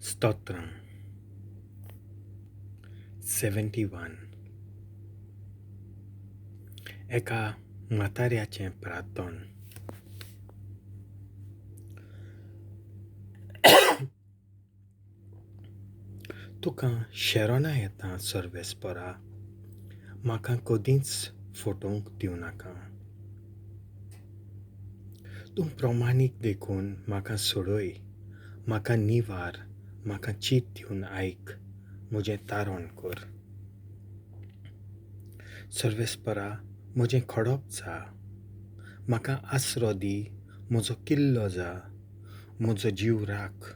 स्तोत्रां 71. एका म्हाताऱ्याचें प्रार्थन. तुका शेरोना येता सर्वेस्परा, म्हाका कदींच फटोवंक दिवं नाका. तूं प्रमाणीक देखून म्हाका सोडय, म्हाका निवार, म्हाका चीत दिवन आयक, म्हजें तारण कर. सर्वेस्परा, म्हजें खडप जा, म्हाका आसरो दी, म्हजो किल्लो जा, म्हजो जीव राख,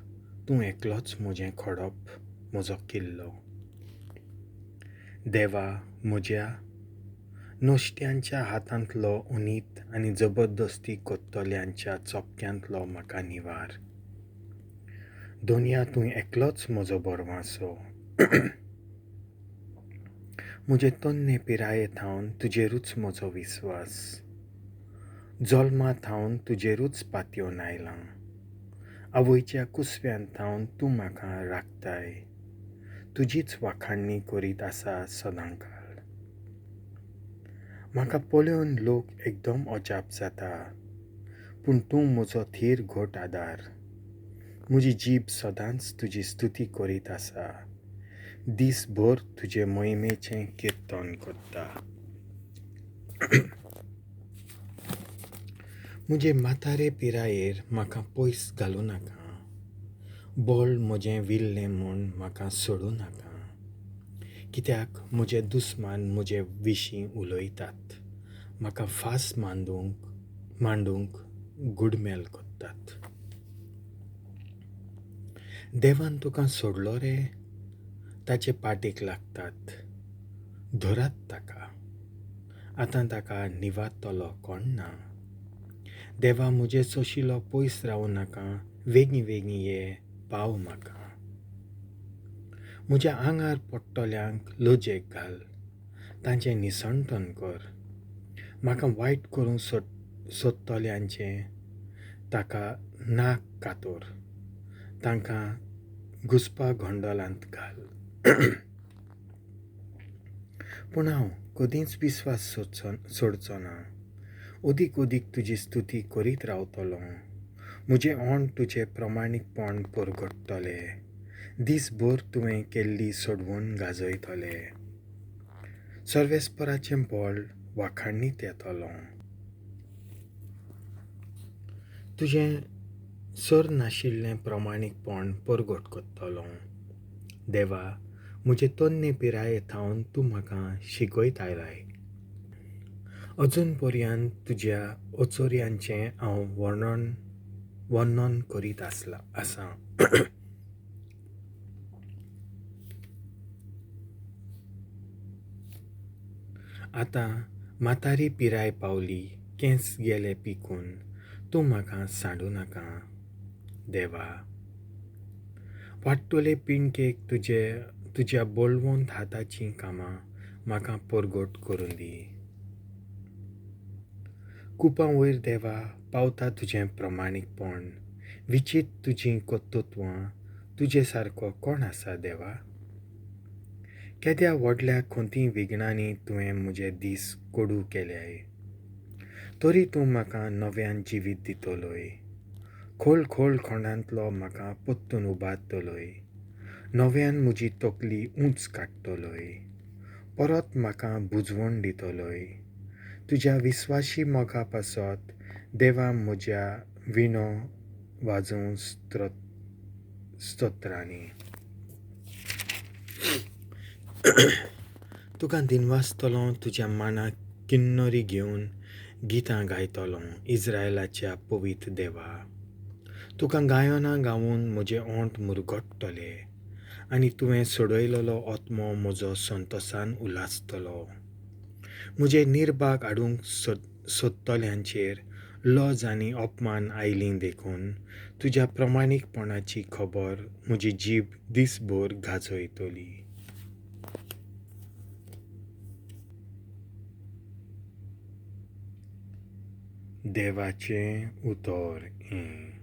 तूं एकलोच म्हजें खडप, म्हजो किल्लो. देवा म्हज्या, नुस्त्यांच्या हातांतलो उनीत आनी जबरदस्ती कोत्तल्यांच्या चपक्यांतलो म्हाका निवार. दोनया तूं एकलोच म्हजो बरवासो. म्हजे तन्ने पिराये थावन तुजेरूच म्हजो विस्वास, जल्मा थावन तुजेरूच पातयेवन आयलां. आवयच्या कुसव्यान थावन तूं म्हाका राखताय, तुजीच वाखाणणी करीत आसा सदांकाळ. म्हाका पळोवन लोक एकदम अजाप जाता, पूण तूं म्हजो थीर घट आदार. म्हजी जीब सदांच तुजी स्तुती करीत आसा, दीसभर तुजे मोहिमेचें किर्तन करता. म्हजे म्हातारे पिरायेर म्हाका पयस घालूं नाका, बळ म्हजें विल्लें म्हूण म्हाका सोडूं नाका. कित्याक म्हजे दुस्मान म्हजे विशीं उलयतात, म्हाका फास मांडूंक गुडमेल करतात. देवान तुका सोडलो रे, ताचे पाटीक लागतात, धरात ताका, आतां ताका निवारतलो कोण ना. देवा म्हजे सोशिलो पयस रावूं नाका, वेगीं वेगीं ये, पाव म्हाका. म्हज्या आंगार पडटल्यांक लजेक घाल, तांचें निसंटन कर. म्हाका वायट करूंक सोदतल्यांचें ताका नाक कातोर, तांकां घुसपा गोंदळांत घाल. पूण हांव कदींच विस्वास सोडचो ना, अदीक अदीक तुजी स्तुती करीत रावतलो. म्हजें ओंठ तुजें प्रमाणीकपण परगट्टले, दीसभर तुवें केल्ली सोडवण गाजयतले. सर्वेस्पराचें बळ वाखाणीत येतलो. तुजें सर नाशिल्लें प्रमाणीकपण परगट करतलो. देवा, म्हजे तन्ने पिराये थावन तूं म्हाका शिकयत आयलाय. अजून पर्यंत तुज्या अचोर्यांचें हांव वर्णन करीत आसा. आतां म्हातारी पिराय पावली, केंस गेले पिकून, तूं म्हाका सांडूं नाका. देवा, वाडटले पिणकेक तुज्या बळवंत हाताचीं कामां म्हाका परगट करूं दी. कुपां वयर देवा पावता तुजें प्रमाणीकपण, विचीत तुजीं कर्तृत्वां, तुजे सारको कोण आसा देवा? केद्या व्हडल्या खंती विघ्नांनी तुवें म्हजे दीस कोडू केल्याय, तरी तूं म्हाका नव्यान जिवीत दितलोय. खोल खोल खोंडांतलो म्हाका परतून उबारतलोय, नव्यान म्हजी तकली उंच काडटलोय, परत म्हाका बुजवण दितलोय. तुज्या विस्वाशी मोगा पासत देवा म्हज्या विणो वाजोवं स्तोत्रांनी. तुका दिनवासतलो, तुज्या मानाक किन्नरी घेवन गितां गायतलो, इस्रायलाच्या पवित्र देवा. तुका गायनां गावन म्हजे ओंठ मुरगट्टले, आनी तुवें सोडयलेलो आत्मो म्हजो संतोसान उल्हासतलो. म्हजे निर्भाग हाडूंक सोदतल्यांचेर लज आनी अपमान आयली देखून तुज्या प्रमाणीकपणाची खबर म्हजी जीब दीसभर गाजयतली. देवाचें उतर हें.